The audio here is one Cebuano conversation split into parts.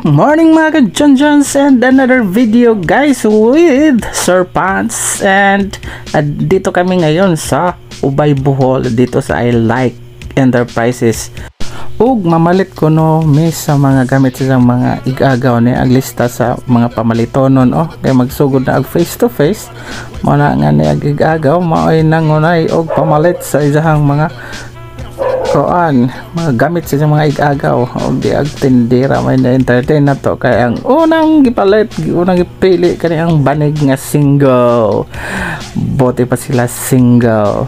Morning, mga ka-John-Johns, and another video, guys, with Sir Pants and dito kami ngayon sa Ubay, Bohol, dito sa I Like Enterprises ug mamalit ko no mi sa mga gamit silang mga igagaw ni ang lista sa mga pamalitonon. Oh, kay magsugod na og face to face mo na nga ni ag igagaw, maoy nangunay og pamalit sa isahang mga koan, mga gamit sa iyang mga igagaw. Og di ag tindera may na entertain na to kay ang unang gipalit, unang gipili kani ang banig nga single. Bote pa sila single,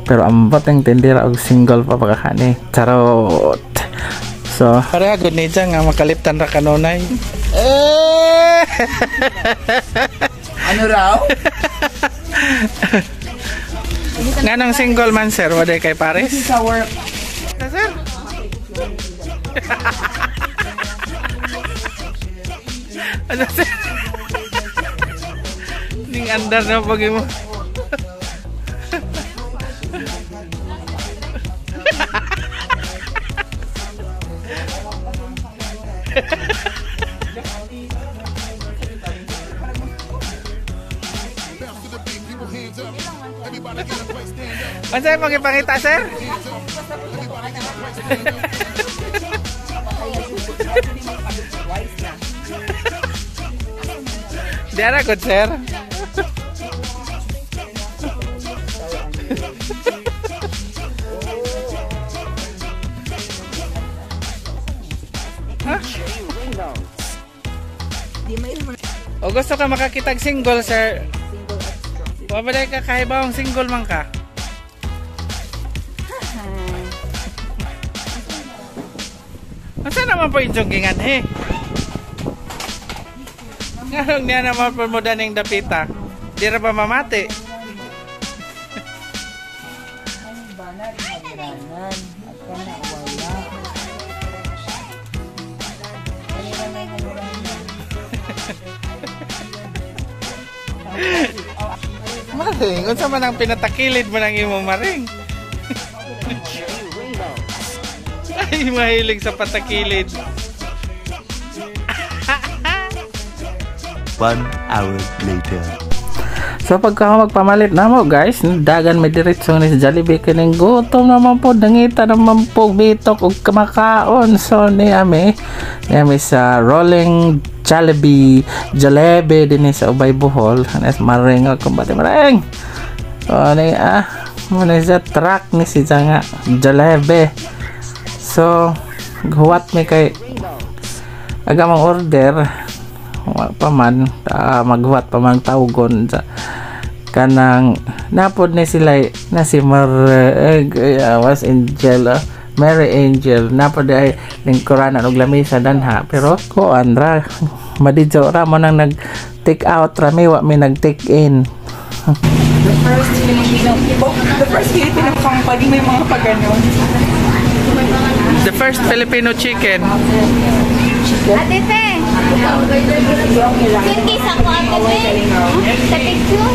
pero ang boteng tindera og single pa pakakani. Charot. So pareha gud ni nga makaliptan ra kanunay, eh. Ano raw? Nganong single man, sir? Wala kay Paris? Sa work. Sir? Ano, sir? Ning andar na pag mo. Ano sa'yo magipangita, sir? Di ara good, sir. O gusto ka makakitag single, sir? Wabalik ka kahibawang single man ka. Asa naman po yung joggingan, he? Ngarong niya naman po mo daning dapita. Di ra ba mamati? Maring, unsa man ang pinatakilid mo ng imong maring? Ay, mahilig sa patakilid. 1 hour later. So pagka magpamalit na mo, guys, dagan may diretso ni sa Jollibee kining gutom naman po, nangita naman po bitok og kamakaon. So ni ami sa Rolling Jollibee, Jollibee din sa Ubay, Bohol. Anes maring og kumbate maring. So ni mo ni sa truck ni si nga Jollibee. So huwat mi kay aga mang order pa man, maghuwat pa man tawgon sa kanang napod ni sila na si was Angel, Mary Angel napod ay lingkuranan og lamesa danha, pero kuan ra madidyo ra mo nang nag take out ra mi, wa mi nag take in. The first Filipino, the first Filipino company may mga pagganon. The first Filipino chicken. Ate Fe! Cindy, sa ko Ate Fe! Sa picture?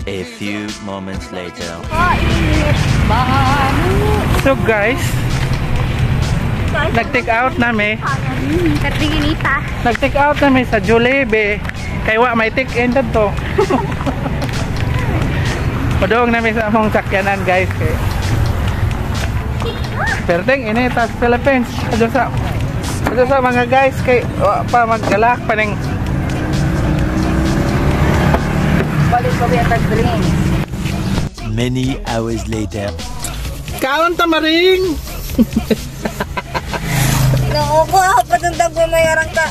A few moments later. So guys, nag-take out nami. Nag-take out nami sa Jollibee. Kay wa may take in dadto. Padung nami sa among sakyanan, guys, kay Perteng inita sa Philippines. Adyo sa mga guys kay wa pa maggalak pa ning balik pa ba drink. Many hours later. Kaon ta maring. Ginoo ko, patundang ko mayarang ka.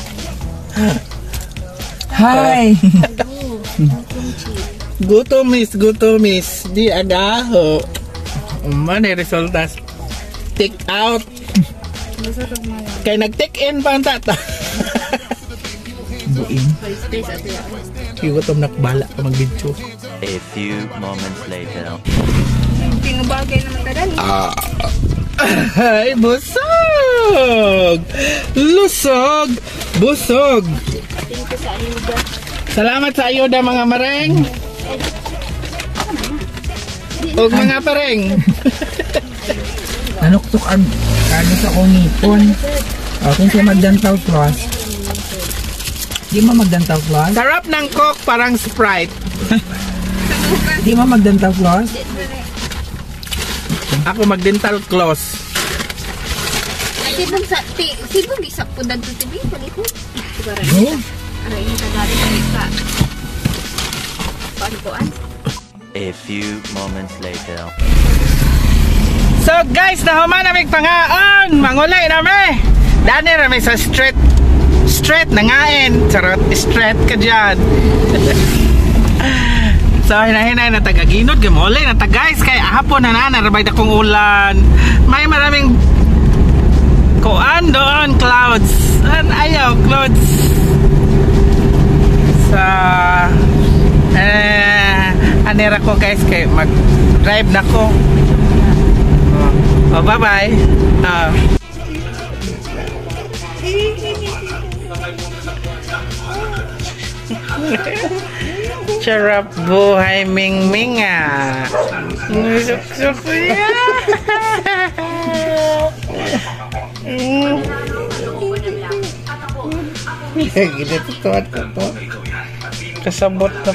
Hi. Gutom is, di agaho. Uma ni resultas. Take out. Kay nag-take in pa ang tata. Buing. Gutom nakbala ka mag-video. A few moments later. Tinubagay naman tadan. Ay, busog! Lusog! Busog! Salamat sa ayuda, mga mareng! Og mga pareng! Nanuktok ang Ano sa akong ngipon. O, kung siya mag-dental floss. Di mo mag-dental floss? Sarap ng Coke, parang Sprite. Di mo mag-dental floss? Ako mag-dental floss. Sibong sa ti, sibong isa po danto tibi palihog. No. Aray ni kadari ka. Kuan-kuan. A few moments later. So guys, nahuman nami pangaon. Mangulay nami. Dani rami sa street. Street nangain. Charot, street ka dyan. So hinahinay na taga ginod gamulay na ta guys kay hapon na na narabay akong ulan. May maraming kuan doon clouds. An ayaw clouds. Sa anera ko guys kay mag drive na ko. Oh, bye-bye. Charap buhay mingming ah. Suk-suk ya. Ginatutuan ko to. Kasabot na.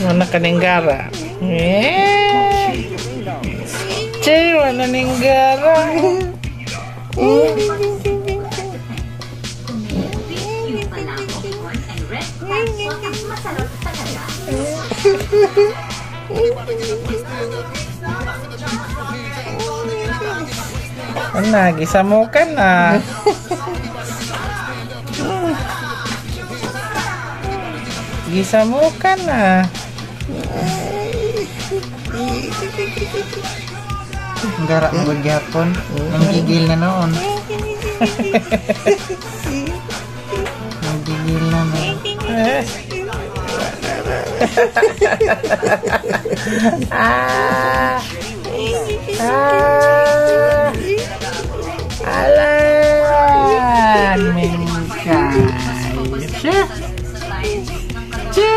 Wala ka ninggara. Eh. Che, wala ninggara. Ano, gisamukan na. Gisamukan na. Gara mo gyapon. Nanggigil na noon. Nanggigil na noon. Ah. Ah. Alan, mingkay. Che. Che.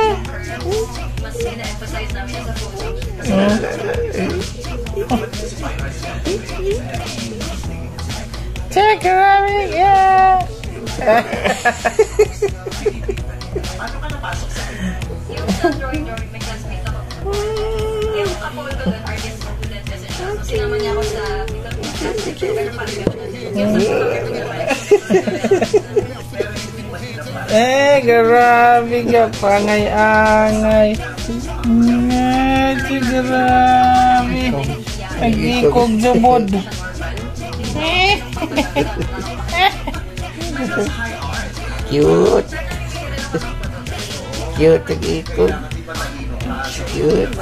Che, grabe ka. Eh, grabe ka, pangay-angay. Eh, grabe. Nag-ikog jubod. Cute. Cute ang ikog. Cute.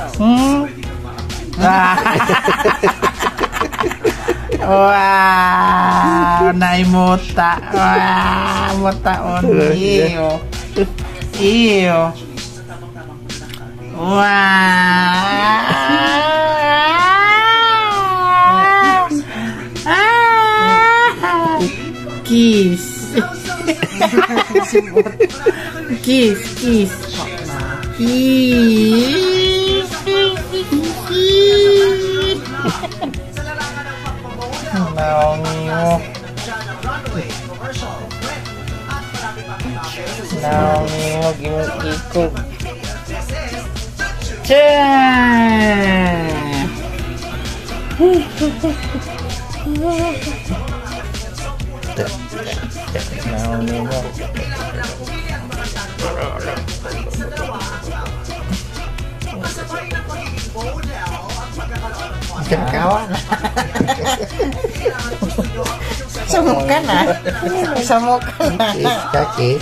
Wow, naimuta. Wow, mutaon. Iyo. Iyo. Wow. Ah. Kiss. Kiss, kiss. Kiss. Kiss. Naongi mo. Naongi mo gimong ikog. Che! Naongi mo. Kawa na. Sumuka na. Sumuka na. Kiss ka, kiss.